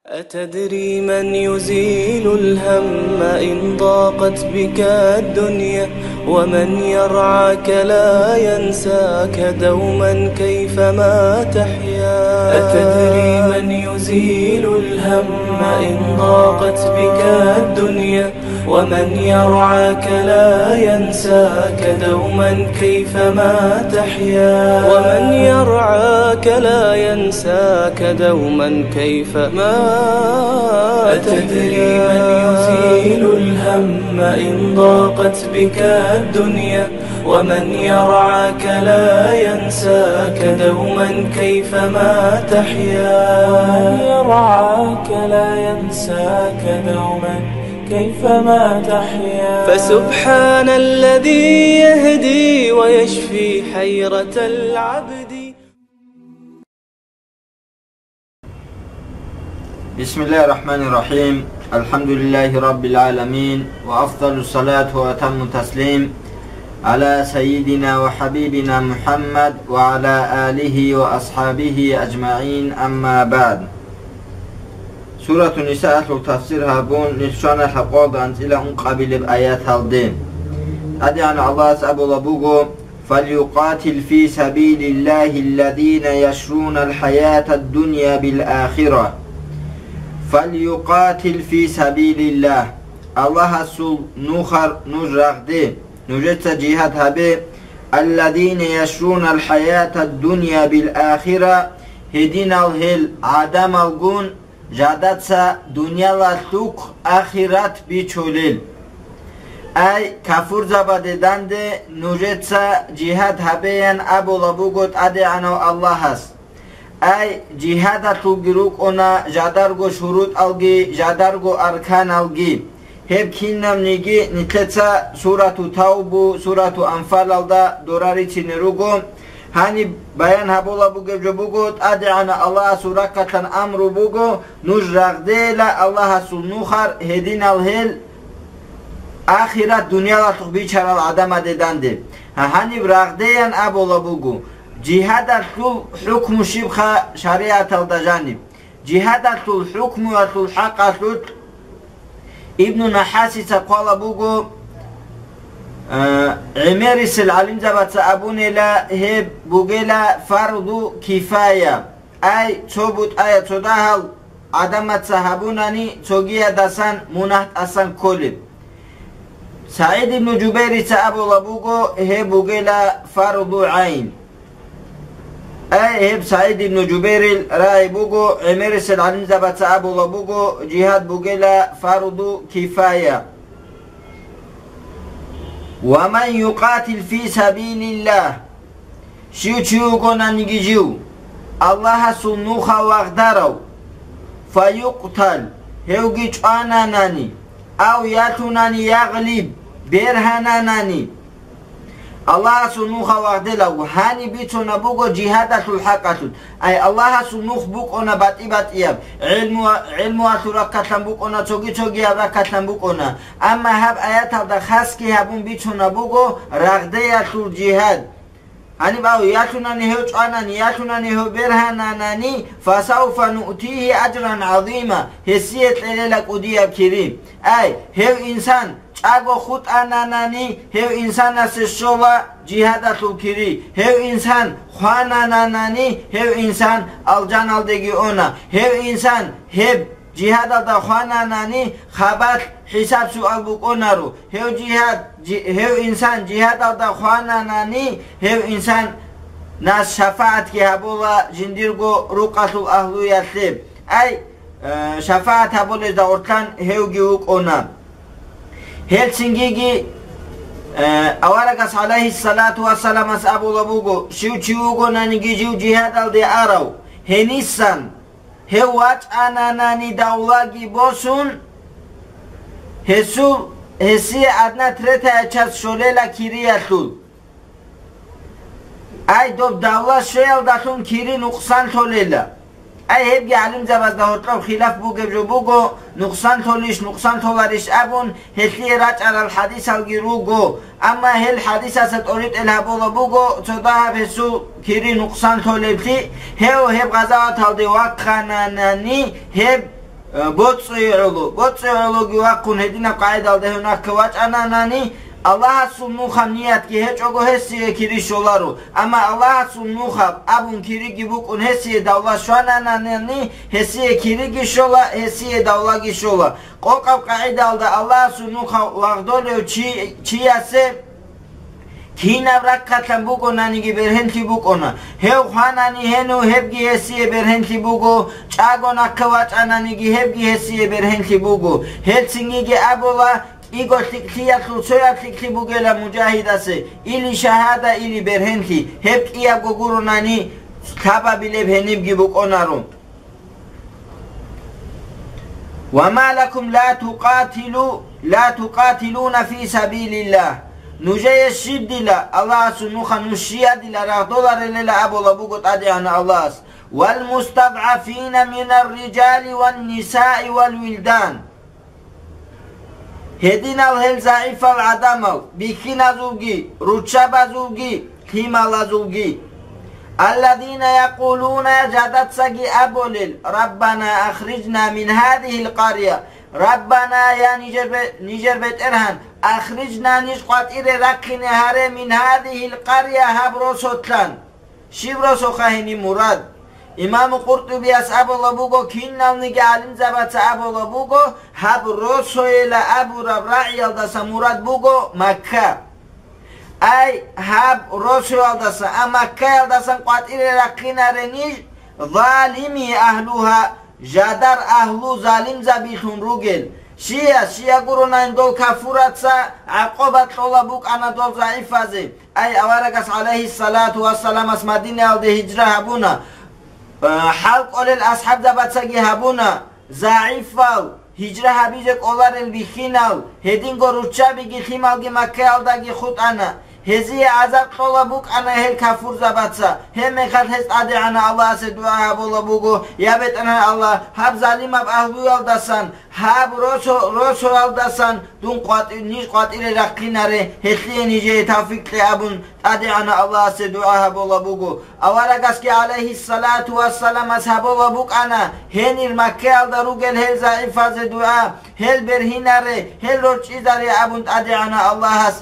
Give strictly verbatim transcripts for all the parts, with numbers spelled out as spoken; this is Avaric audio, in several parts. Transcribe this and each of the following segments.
أتدري من يزيل الهم إن ضاقت بك الدنيا؟ ومن يرعاك لا ينساك دوما كيفما تحيا. أتدري من يزيل الهم إن ضاقت بك الدنيا؟ ومن يرعاك لا ينساك دوما كيفما تحيا. ومن يرعاك لا ينساك دوما كيفما. أتدري من يزيل الهم إن ضاقت بك الدنيا؟ ومن يرعاك لا ينساك دوما كيفما تحيا. ومن يرعاك لا ينساك دوما كيفما تحيا. فسبحان الذي يهدي ويشفي حيرة العبد. بسم الله الرحمن الرحيم. الحمد لله رب العالمين، وأفضل الصلاة وأتم التسليم على سيدنا وحبيبنا محمد وعلى آله وأصحابه أجمعين، أما بعد. Сурату Нисаалъул тафсир гьабун, нилъ щвана лъабкъоялда анцӀила ункъабилеб аяталде. ТӀадегӀанав Аллагьас абулаб буго: «فليقاتل في سبيل الله الذين يشرون الحياة الدنيا بالآخرة. فليقاتل في سبيل الله». Аллагьасул нухалъ нуж рагъде, нужеца жигьад гьабе, «الذين يشرون الحياة الدنيا بالآخرة», гьединал гьел гӀадамалгун жадаца дуниялалъухъ ахират бичулел. Ай, кафурзабаде данде нужеца жигьад гьабеян абулаб буго ТӀадегӀанав Аллагьас. Ай, жигьадалъулги рукӀуна жадарго шурутӀалги, жадарго арканалги. Гьеб кинабниги нилъеца Сурату Тавбу, Сурату Анфалалда дора рицине руго. Гьаниб баян гьабулаб бугеб жо буго, ТӀадегӀанав Аллагьасул рахъалъан амру буго, нуж рагъдейила Аллагьасул нухалъ гьединал гьел ахират дуниялалъухъ бичарал гӀадамаде данде. Гьаниб рагъдеян абулаб буго, жигьадалъул хӀукму щибха шаригӀаталда жаниб? Жигьадалъул хӀукмуялъул хӀакъалъулъ Ибну НахӀасица хъвалеб буго, а, гӀемерисел гӀалимзабаца абунела, гьеб бугела фарду кифая, ай, цо бутӀая цо дагьал гӀадамаца гьабунани, цогиядасан мунагь тӀасан кколеб. СагӀид ибну Жубайрица абулаб буго, гьеб бугела фарду гӀайн. Ай, гьеб СагӀид ибну Жубайрил рагӀи буго, гӀемерисел гӀалимзабаца абулаб буго, жигьад бугела фарду кифая. «ومن يقاتل في سبيل الله», щив чи вугонаниги жив, Аллагьасул нухалъ вагъдарав, «فيقتل», гьевги чӀвананани, «أو يهن», «يغلب», бергьананани, Аллагьасул нухалъ вагъделавго, гьаниб бицунаб буго жигьадалъул хӀакъалъулъ. Ай, Аллагьасул нух букӀуна батӀи-батӀияб, гӀилму-, гӀилмуялъул рахъалъан букӀуна, цоги-цогияб рахъалъан букӀуна. Амма гьаб аяталда хасги гьабун бицунаб буго рагъдеялъул жигьад. Гьаниб ав ялъунани гьев чӀванани, ялъунани гьев бергьананани, «فسوف نؤتيه أجرا عظيما», гьесие кьелела кӀудияб кири. Ай, гьев инсан чӀаго хутӀананани, гьев инсанасе щола жигьадалъул кири. Гьев инсан хванананани, гьев инсан алжаналдеги она. Гьев инсан гьеб жигьадалда хвананани, хабалъ хӀисаб-суал букӀунаро. Гьев жигьад-, жи-, гьев инсан жигьадалда хвананани, гьев инсанас шафагӀатги гьабула жиндирго рукъалъул агьлуялъе. Ай, э, шафагӀат гьабулезда гъорлъан гьевги вукӀуна. Гьел цинги-, э, аварагас, гӀалайгьиссалату вассаламас, абулаб буго, щив чи вугонаниги жив жигьадалде арав, гьенисан гьев вачӀананани давлаги босун, гьесул, гьесие одна третья часть щолела кириялъул. Ай, доб давла щвеялдалъун кири нукъсан лъолела. Ай, гьебги гӀалимзабазда гьоркьоб хилаф бугеб жо буго, нукъсан лъолищ, нукъсан лъоларищ абун, гьелъие рачӀарал хӀадисалги руго. Амма гьел хӀадисаса тӀоритӀел гьабулаб буго, цо дагьаб гьесул кири нукъсан лъолеблъи, гьев гьеб гъазаваталде вахъананани, гьеб Э, боцӀцӀуе гӀоло, боцӀцӀуе гӀологи вахъун гьединаб къагӀидалда гьев нахъе вачӀананани, Аллагьасул нухаб ниятги гьечӀого гьесие кири щоларо. Амма Аллагьасул нухаб абун кириги букӀун гьесие давла щвананани, гьесие кириги щола, гьесие давлаги щола. Къокъаб къагӀидалда Аллагьасул нухаб лагъдолев чи-, чиясе кинаб рахъалъан бугонаниги бергьенлъи букӀуна. Гьев хванани гьенив, гьебги гьесие бергьенлъи буго, чӀаго нахъе вачӀананиги гьебги гьесие бергьенлъи буго. Гьелцинги абула, кӀиго лъикӀлъиялъул цояб лъикӀлъи бугела мужагьидасе, или шагьада, или бергьенлъи, гьеб кӀиябго гуронани лъабабилеб гьенибги букӀунаро. وما لكم لا تقاتلوا، لا تقاتلون في سبيل الله. Нужее щиб дила, Аллагьасул нухалъ нуж щиядила рагъдоларелила абула буго ТӀадегӀанав Аллагьас. والمستضعفين من الرجال والنساء والولدان. Гьединал гьел загӀипал гӀадамал, бихьиназулги, руччабазулги, лъималазулги. الذين يقولون, жадацаги абулел: ربنا أخرجنا من هذه القرية. ربنا, я нижер бе-, нижер БетӀергьан, أخرجنا, ниж къватӀире рахъине гьаре, من هذه القرية, гьаб росулъан. Щиб росуха гьениб мурад? Имаму КъуртӀубияс абула буго, киналниги гӀалимзабаца абула буго, гьаб росуйила абураб рагӀиялдаса мурад буго Макка. Ай, гьаб росуялдаса, а Маккаялдасан къватӀире рахъинаре ниж, залими агьлугьа, жадар агьлу залимзабилъун ругел. Щия, щия гуронайин дол кафураца гӀакъуба кьола букӀана дол загӀифазе. Ай, аварагас, гӀалайгьиссалату вассаламас, Мадинаялде гьижра гьабуна. Э, хӀалкӀолел асхӀабзабацаги гьабуна. ЗагӀифал, гьижра гьабизе кӀоларел бихьинал, гьединго руччабиги лъималги Маккаялдаги хутӀана. Гьезие гӀазаб кьола букӀана гьел кафурзабаца. Гьебмехалъ гьез ТӀадегӀанав Аллагьасе дугӀа гьабула буго: Я БетӀергьан Аллагь, гьаб залимаб агьлуялдасан, гьаб росо-, росуялдасан дун къватӀи-, ниж къватӀире рахъинаре, гьелъие нижее тавфикъ кье абун, ТӀадегӀанав Аллагьасе дугӀа гьабула буго. Аварагасги, гӀалайгьиссалату вассаламас, гьабула букӀана, гьенир Маккаялда ругел гьел загӀифазе дугӀа, гьел бергьинаре, гьел рорчӀизаре абун ТӀадегӀанав Аллагьас,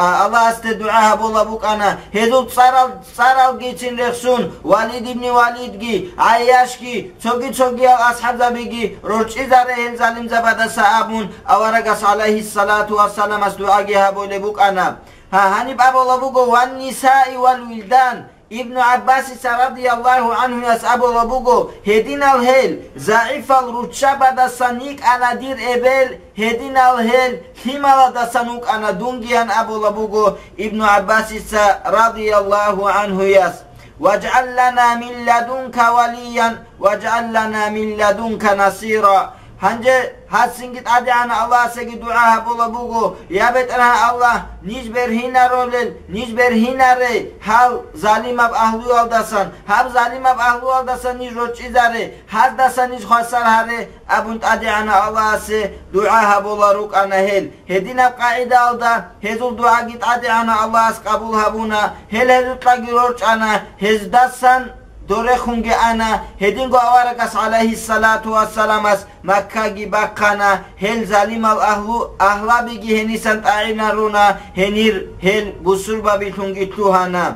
а, Аллагьасде дугӀа гьабула букӀана, гьезул цӀарал-, цӀаралгицин рехсун, Валид ибн Валидги, ГӀайяшги, цоги-цогиял асхӀабзабиги рорчӀизаре гьел залимзабадаса абун, аварагас, гӀалайгьиссалату вассаламас, дугӀаги гьабулеб букӀана. Гьа, гьаниб абула буго: «Ван-нисаи вал-вилдан». Ибну ГӀаббасица, радияллагьу гӀанхуяс, абула буго: гьединал гьел, загӀифал руччабадасан йикӀана дир эбел, гьединал гьел, лъималадасан вукӀана дунгиян, абула буго Ибну ГӀаббасица, радияллагьу гӀанхуяс: «ВажгӀал лана мин ладунка валиян, важгӀал лана мин ладунка насира». Гьанже гьасинги ТӀадегӀанав Аллагьасеги дугӀа гьабула буго: «Я БетӀергьан Аллагь, ниж бергьинаролел, ниж бергьинаре гьал залимаб агьлуялдасан, гьаб залимаб агьлуялдасан ниж рорчӀизаре, гьаздаса ниж хвасар гьаре», — абун ТӀадегӀанав Аллагьасе дугӀа гьабула рукӀана гьел. Гьединаб къагӀидаялда гьезул дугӀаги ТӀадегӀанав Аллагьас къабул гьабуна, гьел гьезукьаги рорчӀана, гьездасан дорехунги ана, гьединго аварагас, гӀалайгьиссалату вассаламас, Маккаги бахъана, гьел залимал агьлу-, агьлабиги гьенисан тӀагӀинаруна, гьенир гьел бусурбабилъунги лъугьана.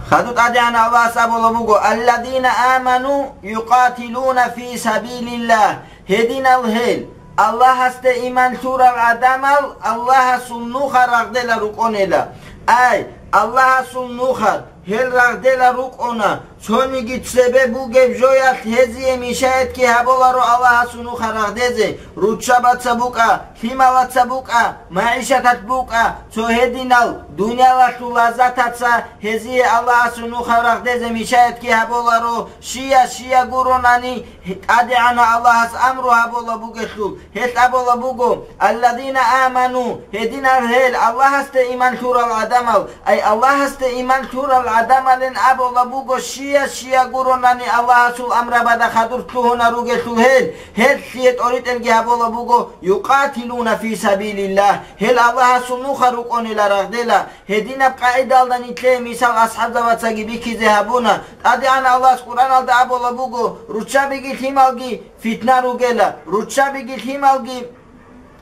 Хадуб ТӀадегӀанав Аллагьас абула буго: «Алладина аману юкъатилуна фи сабилиллагь». Гьединал гьел, Аллагьасде иман лъурал гӀадамал Аллагьасул нуха рагъдела рукӀонела. Ай, Аллагьасул нуха гьел рагъдела рукӀуна, цониги цебе бугеб жоялъ гьезие мешаятги гьабуларо Аллагьасул нуха рагъдезе, руччабаца букӀа, лъималаца букӀа, магӀишаталъ букӀа, цо гьединал дуниялалъул лаззатаца гьезие Аллагьасул нуха рагъдезе мешаятги гьабуларо, щия-щия гуронани, ТӀадегӀанав Аллагьас амру гьабула бугелъул, гьелъ абула буго: «Алладина аману», гьединал гьел, Аллагьасде иман лъурал гӀадамал, ай, Аллагьасде иман лъурал гӀадамалин абула буго, щия-щия гуронани Аллагьасул амрабада хадур лъугьуна ругелъул гьел, гьелъие тӀоритӀелги гьабула буго: «Юкъатилуна фи сабилиллагь», гьел Аллагьасул нуха рукӀонила рагъдела. Гьединаб къагӀидалда нилъее мисал асхӀабзабацаги бихьизе гьабуна. ТӀадегӀанав Аллагьас Къуръаналда абулаб буго: «Руччабиги лъималги фитна ругела, руччабиги лъималги»,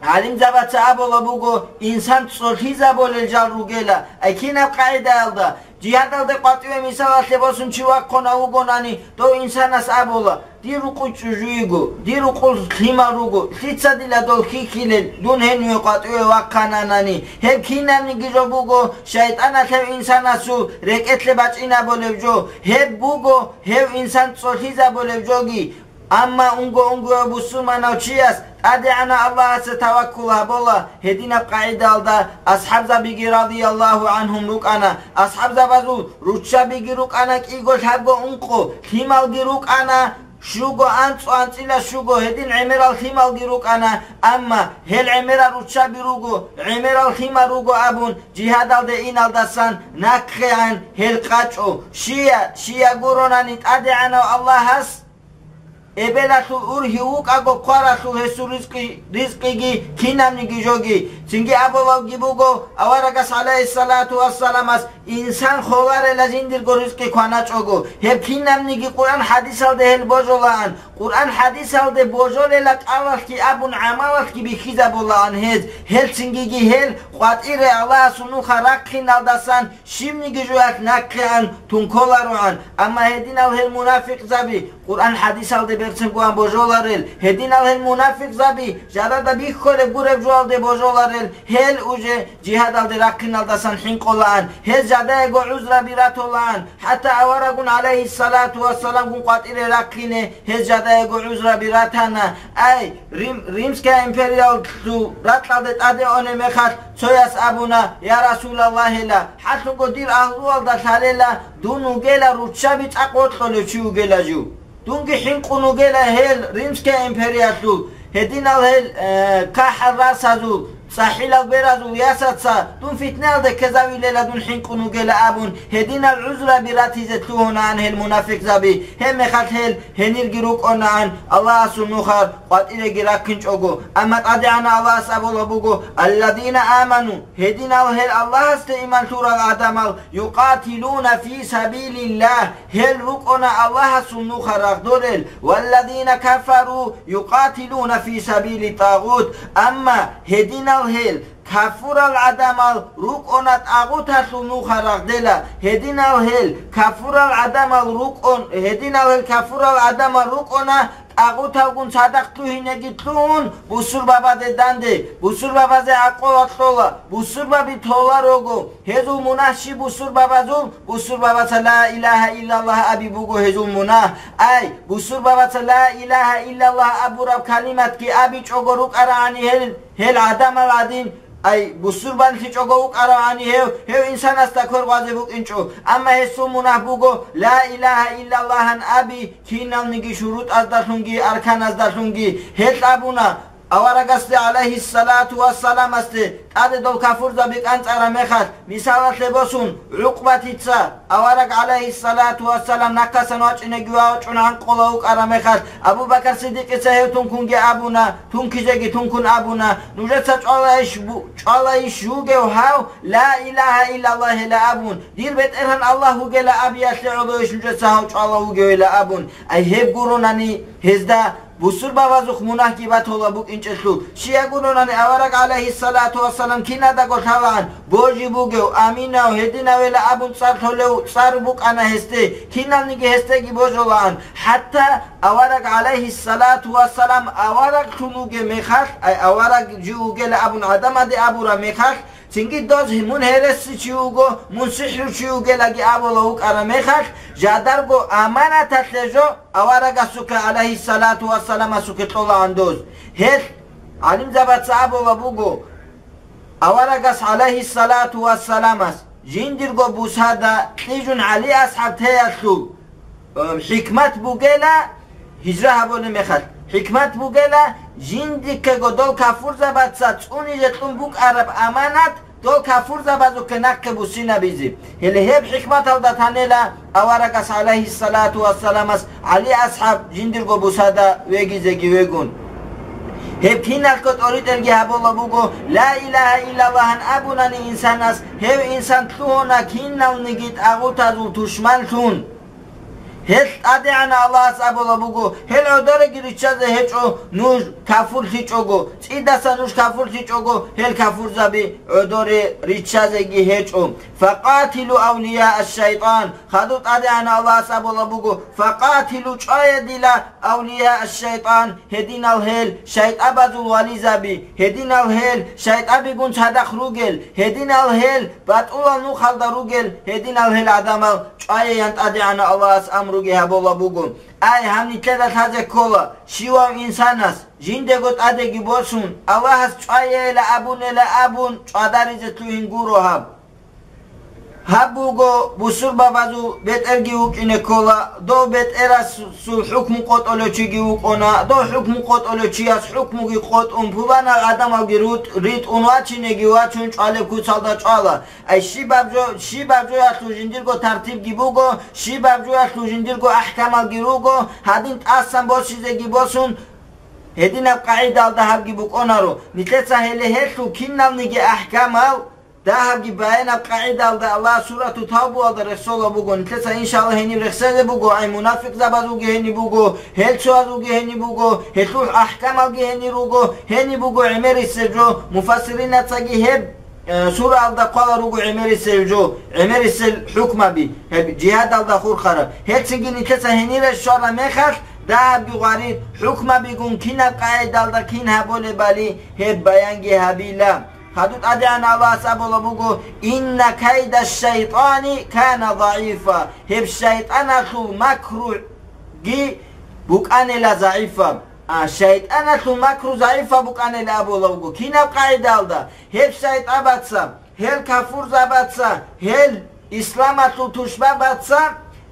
гӀалимзабаца абулаб буго, инсан цӀолъизабулел жал ругела. Ай кинаб къагӀидаялда? Жигьадалде къватӀиве мисалалъе босун чи вахъуна вугонани, дов инсанас абула: «Дир рукъу чӀужу йиго, дир рукъул лъимал руго, лъица дила дол хьихьилел, дун гьениве къватӀиве вахъананани?» Гьеб кинабниги жо буго, шайтӀаналъ гьев инсанасул рекӀелъе бачӀинабулеб жо. Гьеб буго гьев инсан цӀолъизабулеб жоги. Амма унго-унгояв бусурманав чияс ТӀадегӀанав Аллагьасе таваккул гьабула. Гьединаб къагӀидалда асхӀабзабиги радияллагьу гӀанхум рукӀана. АсхӀабзабазул руччабиги рукӀана кӀиго, лъабго, ункъо, лъималги рукӀана, щуго, анцӀго, анцӀила щуго, гьедин гӀемерал лъималги рукӀана, амма гьел гӀемерал руччаби руго, гӀемерал лъимал руго абун, жигьадалде иналдасан нахъегӀан гьел къачӀо. Щия, щия гуронани ТӀадегӀанав Аллагьас эбелалъул ургьив вукӀаго хъваралъул гьесул ризкъи-, ризкъиги кинабниги жоги. Цинги абулалги буго, аварагас, гӀалайгьиссалату вассаламас, инсан холарела жиндирго ризкъи кваначӀого. Гьеб кинабниги Къуръан хӀадисалде гьел божолаан. Къуръан хӀадисалде божолела кӀалалъги абун, гӀамалалъги бихьизабулаан гьез. Гьел цингиги гьел къватӀире Аллагьасул нухалъ рахъиналдасан щибниги жоялъ нахъегӀан тунколароан. Амма гьединал гьел мунафикъзаби, Къуръан хӀадисалде берцинго божоларел, гьединал гьел мунафикъзаби, жадада бихьулеб гуреб жоялде божоларел, гьел уже жигьадалде рахъиналдасан хӀинкъулаан, гьез жадаего гӀузраби ратулаан. ХӀатта аварагун, гӀалайгьиссалату вассаламгун, къватӀире рахъине гьез жадаего гӀузраби ратана. Ай, Рим, Римская империялъул ракьалде тӀаде унеб мехалъ, цояс абуна: «Я Расулаллагьила, хӀалъунго дир агьлуялда лъалела, дун вугела руччаби цӀакъ вокьулев чи вугела жив. Дунги хӀинкъун вугела гьел Римская империялъул, гьединал гьел, э, кахӀал расазул, цӀахӀилал беразул ясаца дун фитнаялде ккезавилела, дун хӀинкъун вугела», — абун, гьединал гӀузраби ратизе лъугьунаан гьел мунафикъзаби. Гьеб мехалъ гьел гьенирги рукӀунаан Аллагьасул нухалъ къватӀиреги рахъинчӀого. Амма ТӀадегӀанав Аллагьас абулаб буго: «Алладина аману», гьединал гьел Аллагьасде иман лъурал гӀадамал, «юкъатилуна фи сабилиллагь», гьел рукӀуна Аллагьасул нухалъ рагъдолел, «валладина кафару юкъатилуна фи сабили тагъут». Амма гьединал гьел кафурал гӀадамал рукӀуна тагъуталъул нухалъ рагъдела, гьединал гьел кафурал гӀадамал рукӀун-, гьединал гьел кафурал гӀадамал рукӀуна тагъуталгун цадахъ лъугьинеги лъугьун, бусурбабазе данде, бусурбабазе гӀакъуба кьола, бусурбаби тола рого. Гьезул мунагь щиб бусурбабазул? Бусурбабаца ла илагьа иллаллагь аби буго гьезул мунагь. Ай, бусурбабаца ла илагьа иллаллагь абураб калиматги абичӀого рукӀарагӀани гьел, гьел гӀадамал гӀадин, ай, бусурбанлъичӀого вукӀарагӀани гьев, гьев инсанасда квер гъвазе букӀинчӀо. Амма гьесул мунагь буго, ла илагьа иллаллагьан аби, киналниги шурутӀаздалъунги арканаздалъунги. Гьел абуна, аварагасде, гӀалайгьиссалату вассаламасде, тӀаде дол кафурзаби кӀанцӀараб мехалъ, мисалалъе босун, ГӀукъбатица, авараг, гӀалайгьиссалату вассалам, нахъасан вачӀинеги вачӀун гӀанкъула вукӀараб мехалъ, Абу Бакар Сиддикъица гьев тункунги абуна, тункизеги тункун абуна: «Нужеца чӀвалайищ бу-, чӀвалайищ вугев гьав, ла илагьа иллаллагьила абун? Дир БетӀергьан Аллагь вугела абиялъе гӀолойищ нужеца гьав чӀвала вугевила?» абун. Ай, гьеб гуронани гьезда бусурбабазухъ мунагьги батула букӀинчӀелъул. Щия гуронани авараг, гӀалайгьиссалату вассалам, кинадаго лъалаан, божи бугев, аминав, гьединавила абун цӀар лъолев цӀар букӀана гьесде, киналниги гьесдеги божулаан. ХӀатта авараг, гӀалайгьиссалату вассалам, авараглъун вугеб мехалъ, ай, авараг жив вугела абун гӀадамаде абураб мехалъ, цинги доз мун гьересичи вуго, мун сихӀручи вугелаги абула вукӀараб мехалъ, жадарго аманаталъе жо аварагасухъе, гӀалайгьиссалату вассаламасухъе, кьолаан доз. Гьел гӀалимзабаца абула буго, аварагас, гӀалайгьиссалату вассаламас, жиндирго бусада кьижун ГӀали асхӀаб теялъул, э, хӀикмат бугела, гьижра гьабулеб мехалъ, хӀикмат бугела, жиндихъего дол кафурзабаца цӀунизе кьун букӀараб аманат дол кафурзабазухъе нахъе буссинабизе. Гьеле гьеб хӀикматалда танила аварагас, гӀалайгьиссалату вассаламас, ГӀали асхӀаб жиндирго бусада вегизеги вегун. Гьеб киналго тӀоритӀелги гьабула буго, ла илагьа иллаллагьан абунани инсанас, гьев инсан лъугьуна киналниги тӀагъутазул тушманлъун. Гьел ТӀадегӀанав Аллагьас абула буго, гьел гӀодореги риччазе гьечӀо нуж кафурлъичӀого, цӀидасан нуж кафурлъичӀого, гьел кафурзаби гӀодоре риччазеги гьечӀо. Факъатилу авлияа шайтӀан, хадуб ТӀадегӀанав Аллагьас абула буго, факъатилу, чӀвае дила, авлияа шайтӀан, гьединал гьел шайтӀабазул вализаби, гьединал гьел шайтӀабигун цадахъ ругел, гьединал гьел батӀулал нухалда ругел, гьединал гьел гӀадамал чӀваян ТӀадегӀанав Аллагьас амруги гьабула буго. Ай, гьаб нилъеда лъазе ккола, щивав инсанас, жиндего тӀадеги босун, Аллагьас чӀваяйила абунела абун, чӀвадаризе лъугьин гуро гьаб. Гьаб буго бусурбабазул бетӀерги вукӀине ккола, дов бетӀерасул хӀукму къотӀолев чиги вукӀуна, дов хӀукму къотӀолев чияс хӀукмуги къотӀун, пуланал гӀадамалги рутӀ-, ритӀун вачинеги вачун чӀвалеб куцалда чӀвала. Ай щибаб жо-, щибаб жоялъул жиндирго тартибги буго, щибаб жоялъул жиндирго ахӀкамалги руго, гьадин тӀасан босизеги босун, гьединаб къагӀидалда гьабги букӀунаро. Нилъеца гьеле гьелъул киналниги ахӀкамал дагьабги баянаб къагӀидалда Аллагь сурату Тавбуялда рехсола буго. Нилъеца, иншалла, гьениб рехсезе буго, ай мунафикъзабазулги гьениб буго, гьелцоязулги гьениб буго, гьелъул ахӀкамалги гьенир руго, гьениб буго гӀемерисел жо, муфассиринацаги гьеб, э, сураялда хъвала руго гӀемерисел жо, гӀемерисел хӀукмаби, гьеб жигьадалда хурхараб. Гьелцинги нилъеца гьенире щвараб мехалъ, дагьабги гъварид, хӀукмабигун кинаб къагӀидалда кин гьабулебали, гьеб баянги гьабила. Хадуб ТӀадегӀанав Аллагьас абула буго, «Инна кайда шайтӀани кана загӀифа», гьеб шайтӀаналъул макруги букӀанила загӀифаб. А, шайтӀаналъул макру загӀифаб букӀанила абула буго. Кинаб къагӀидалда? Гьеб шайтӀабаца, гьел кафурзабаца, гьел исламалъул тушбабаца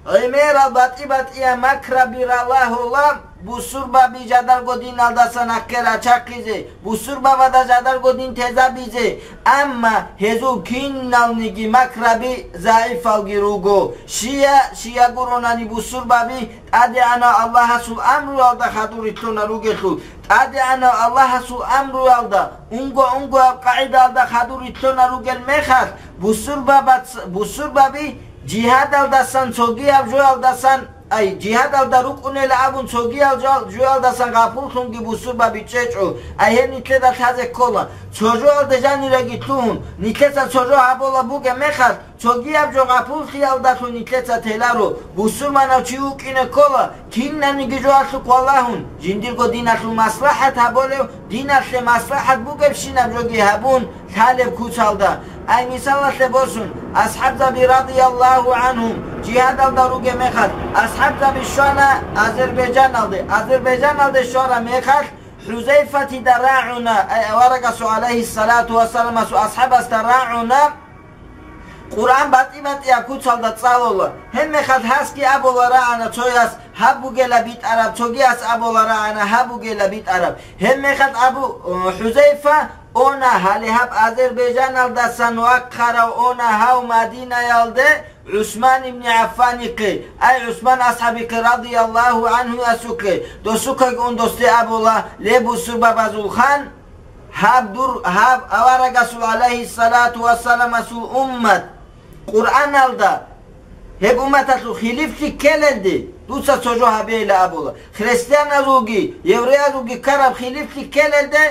гӀемерал батӀи-батӀиял макраби ралагьула, бусурбаби жадарго диналдаса нахъе рачахъизе, бусурбабазда жадарго дин тезабизе, амма гьезул киналниги макраби загӀифалги руго. Щия, щия гуронани бусурбаби ТӀадегӀанав Аллагьасул амруялда хадур рилълъуна ругелъул, ТӀадегӀанав Аллагьасул амруялда, унго-унгояб къагӀидалда хадур рилълъуна ругел мехалъ, бусурбабац-, бусурбаби жигьадалдасан, цогияб жоялдасан, ай, жигьадалда рукӀунела абун цогиял жо-, жоялдасан гъапуллъунги бусурбаби чӀечӀо. Ай, гьеб нилъеда лъазе ккола. Цо жоялде жаниреги лъугьун, нилъеца цо жо гьабула бугеб мехалъ, цогияб жо гъапуллъиялдалъун нилъеца теларо. Бусурманав чи вукӀине ккола, кинаниги жоялъухъ валагьун, жиндирго диналъул маслахӀат гьабулев, диналъе маслахӀат бугебщинаб жоги гьабун, лъалеб куцалда. Ай, мисалалъе босун, асхӀабзаби радияллагьу гӀанхум жигьадалда ругеб мехалъ, асхӀабзаби щвана Азербайджаналде. Азербайджаналде щвараб мехалъ, ХӀузайфатида рагӀуна, ай, аварагасул, гӀалайгьиссалату вассаламасул асхӀабасда рагӀуна, Къуръан батӀи-батӀияб куцалда цӀалула. Гьебмехалъ гьасги абула рагӀана цояс, гьаб бугела битӀараб, цогияс абула рагӀана, гьаб бугела битӀараб. Гьебмехалъ Абу, э, ХӀузайфа она, гьале гьаб Азербайджаналдасан вахъарав она гьав Мадинаялде ГӀусман ибн ГӀаффанихъе, ай, ГӀусман асхӀабихъе радияллагьу гӀанхуясухъе, досухъеги ун досде абула, ле, бусурбабазул хан, гьаб дур, гьаб аварагасул, гӀалайгьиссалату вассаламасул уммат, Къуръаналда гьеб умматалъул хилифлъи ккелелде дуца цо жо гьабейила абула. Христианазулги, евреязулги ккараб хилифлъи ккелелде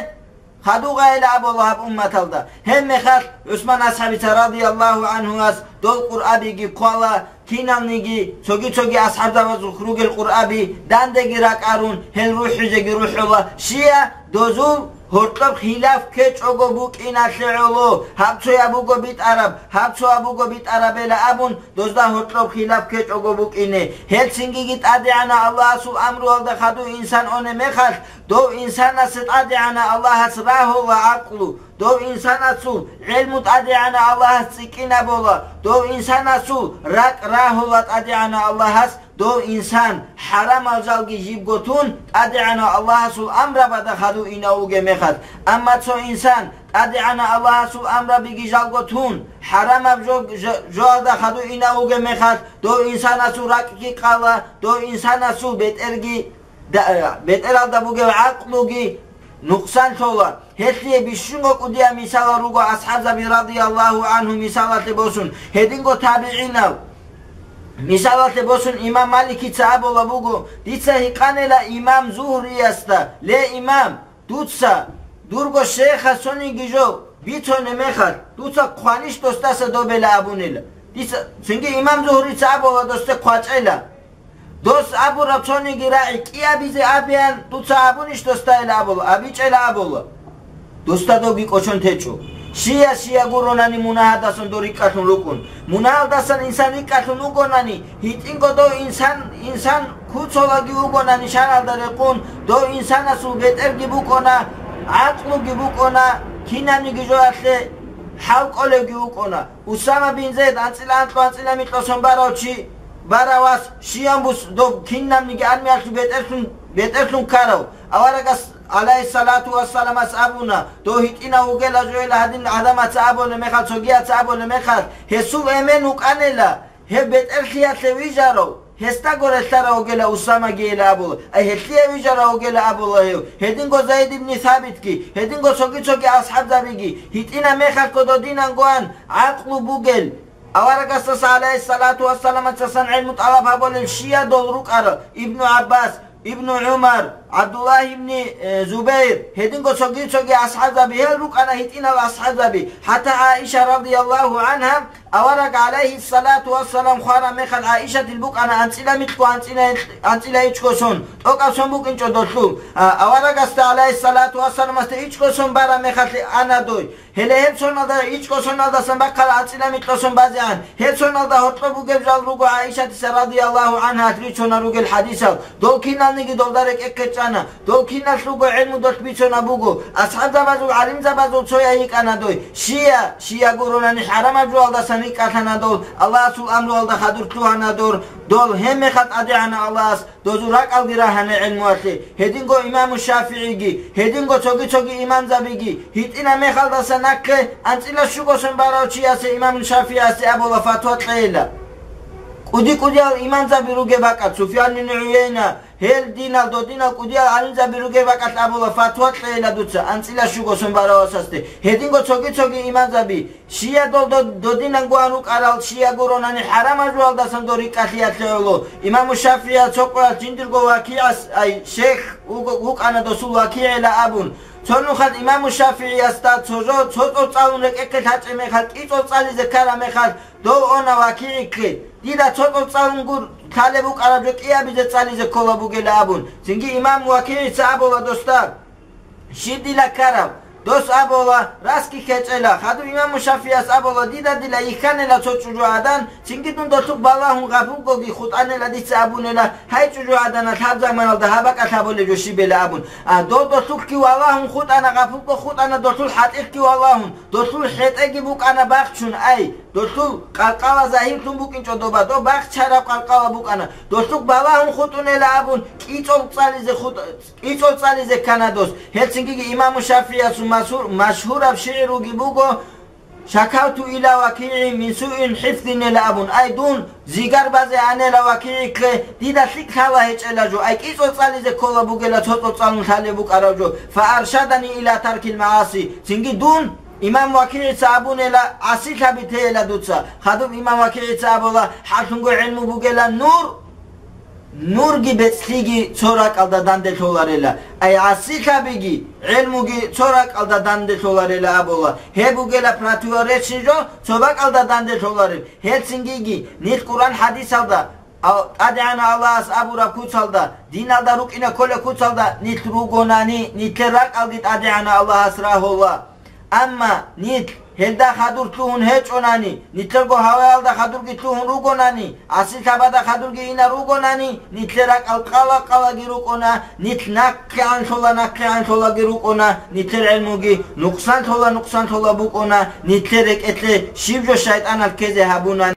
хадугъайила абула гьаб умматалда. Гьебмехалъ ГӀусман асхӀабица радияллагьу гӀанхуяс дол Къуръабиги хъвала, киналниги цоги-цоги асхӀабзабазухъ ругел Къуръаби дандеги ракӀарун, гьел рухӀизеги рухӀула, щия дозул гьоркьоб хилаф ккечӀого букӀиналъе гӀоло, гьаб цояб буго битӀараб, гьаб цояб буго битӀарабила абун, дозда гьоркьоб хилаф ккечӀого букӀине. Гьелцингиги ТӀадегӀанав Аллагьасул амруялда хадув инсан оне мехалъ, дов инсанасе ТӀадегӀанав Аллагьас рагьула гӀакълу, дов инсанасул гӀелму ТӀадегӀанав Аллагьас цӀикӀкӀинабула, дов инсанасул ракӀ рагьула ТӀадегӀанав Аллагьас, дов инсан хӀарамал жалги жибго тун ТӀадегӀанав Аллагьасул амрабада хадув инав вугеб мехалъ. Амма цо инсан ТӀадегӀанав Аллагьасул амрабиги жалго тун, хӀарамаб жо-, жо-, жоялда хадув инав вугеб мехалъ, дов инсанасул ракӀги къала, дов инсанасул бетӀерги да-, бетӀералда бугев гӀакълуги нукъсан лъола. Гьелъие бищунго кӀудияб мисалал руго асхӀабзаби радияллагьу гӀанхум мисалалъе босун, гьединго табигӀинал. Мисалалъе босун, имам Маликица абула буго: «Дица гьикъанила имам Зугьриясда: Ле, имам, дуца дурго шейха цониги жо бицоне мехалъ, дуца хъванищ досдаса добела?» абунила. Дица, цинги имам Зугьрица абула досде хъвачӀела. Дос абураб цониги рагӀи кӀиабизе абеян дуца абунищ досдайила абула, абичӀела абула. Досда добги кӀочон течӀо. Щия-щия гуронани мунагьадасан дов рикӀкӀалъун рукӀун. Мунагьалдасан инсан рикӀкӀалъун вугонани, гьитӀинго дов инсан, инсан куцолаги вугонани шаргӀалда рекъун, дов инсанасул бетӀерги букӀуна, гӀакълуги букӀуна, кинабниги жоялъе хӀал кӀолевги вукӀуна. Усама бин Зайд анцӀила анкьго анцӀила микьосон барав чи, барав вас, щиян бус дов кинабниги армиялъул бетӀерлъун, бетӀерлъун ккарав. Аварагас, гӀалайгьиссалату вассаламас, абуна: «Дов гьитӀинав вугела жойила гьадин гӀадамаца абулеб мехалъ, цогияца абулеб мехалъ, гьесул эмен вукӀанила, гьеб бетӀерлъиялъе вижарав, гьесдаго релълъарав вугела Усамагийила», абула. Ай, гьелъие вижарав вугела абула гьев. Гьединго Зайд ибни Сабитги, гьединго цоги-цоги асхӀабзабиги, гьитӀинаб мехалъго додинангоан гӀакълу бугел, аварагасдаса, гӀалайгьиссалату вассаламасдасан гӀилму тӀалаб гьабулел щия дол рукӀарал: Ибну ГӀаббас, Ибну ГӀумар, ГӀабдуллагь ибни, э, Зубайр, гьединго цоги-цоги асхӀабзаби, гьел рукӀана гьитӀинал асхӀабзаби. ХӀатта ГӀаиша радияллагьу гӀанхӀа, авараг гӀалайгьиссалату вассалам хвараб мехалъ ГӀаишатил букӀана анцӀила микьго анцӀила, анцӀила ичӀго сон, тӀокӀаб сон букӀинчӀо долъул. А, аварагасда гӀалайгьиссалату вассаламасда ичӀго сон бараб мехалъ ана дой. Гьеле гьеб соналда, ичӀго соналдасан бахъала анцӀила микьго сон базегӀан, гьеб соналда гьоркьоб бугеб жал руго ГӀаишатица радияллагьу гӀанхӀа рицунал ругел хӀадисал. Дол киналниги долда рекӀехъе чӀана. Дол киналъ руго гӀилму долъ бицунаб буго. АсхӀабзабазул, гӀалимзабазул цояй йикӀана дой. Щия, щия гуронани хӀарамаб жоалдасан рикӀкӀалъана дол, Аллагьасул амруялда хадур лъугьана дор, дол гьебмехалъ тӀадегӀана Аллагьас. Дозул ракӀалги рагьана гӀилмуялъе, гьединго имаму ШафигӀиги, гьединго цоги-цоги имамзабиги, гьитӀинаб мехалдаса нахъе анцӀила щуго сон барав чиясе имаму ШафигӀиасе абула фатва кьейила. КӀуди-кӀудиял имамзаби ругеб бакӀалъ, Суфьян ибн ГӀуяйна, гьел динал, додинал кӀудиял гӀалимзаби ругеб бакӀалъ абула фатва кьейила дуца анцӀила щуго сон барав васасде, гьединго цоги-цоги имамзаби. Щия дол додинангоан рукӀарал, щия гуронани хӀарамаб жоалдасан дол рикӀкӀалъиялъе гӀоло. Имаму ШафигӀиял цо къоялъ жиндирго ВакигӀас, ай, шейх вуго-, вукӀана досул ВакигӀила абун. Цо нухалъ имаму ШафигӀиясда цо жо, цо цӀоцӀалун рекӀехъе лъачӀеб мехалъ, кӀи цӀоцӀализе ккараб мехалъ, дов она ВакигӀихъе. Дида цо цӀоцӀалунгур лъалеб букӀараб жо кӀиабизе цӀализе ккола бугела абун. Цинги имам ВакигӀица абула досда: Щиб дила ккараб? Дос абула, расги хечӀела. Хадуб имаму ШафигӀияс абула, дида дила йихьанила цо чӀужугӀадан, цинги дун долъухъ балагьун гъабулгоги хутӀанила дица абунила, гьай чӀужугӀадана, лъаб заманалда гьаб бакӀалъ гьабулеб жо щибила абун. А дов долъухъги валагьун хутӀана, гъабулго хутӀана долъул хӀатӀихъги валагьун, долъул хӀетӀеги букӀана бахчун, ай, долъул къаркъала загьирлъун букӀинчӀо доба, доб бахчараб къаркъала букӀана, долъухъ балагьун хутӀунела абун, кӀицӀол цӀализе хутӀ-, КӀицӀол цӀализе ккана дос. Гьелцинги имаму ШафигӀиясул масгьур-, машгьураб шигӀруги буго: «Шакавту иля ВакигӀи мин суин хӀифзинела», абун. Ай, дун зигар базе анела ВакигӀихъе, дида лъикӀ лъала гьечӀела жо. Ай, кӀицӀол цӀализе ккола бугела цо цӀоцӀалун лъалеб букӀараб жо. Фа аршадани иля таркил магӀаси. Цинги дун имам ВакигӀица абунела гӀасилъаби тейила дуца. Хадуб имам ВакигӀица абула, хӀалъунго гӀилму бугела нур, Нурги бецӀлъиги цо ракӀалда данделъуларела, ай гӀасилъабиги, гӀелмуги цо ракӀалда данделъуларела абула. Гьеб бугела противоречие жо цо бакӀалда данделъулареб. Гьелцингиги нилъ Къуръан хӀадисалда, ал-, ТӀадегӀанав Аллагьас абураб куцалда, диналда рукӀине кколеб куцалда нилъ ругонани, нилъер ракӀалги ТӀадегӀанав Аллагьас рагьула. Амма нилъ гьелда хадур лъугьун гьечӀонани, нилъерго гьаваялда хадурги лъугьун ругонани, гӀасилъабада хадурги ина ругонани, нилъер ракӀал къала-къалаги рукӀуна, нилъ нахъегӀанлъула, нахъегӀанлъулаги рукӀуна, нилъер гӀелмуги нукъсанлъула, нукъсанлъула букӀуна, нилъер рекӀелъе щиб жо шайтӀанал ккезе гьабуна.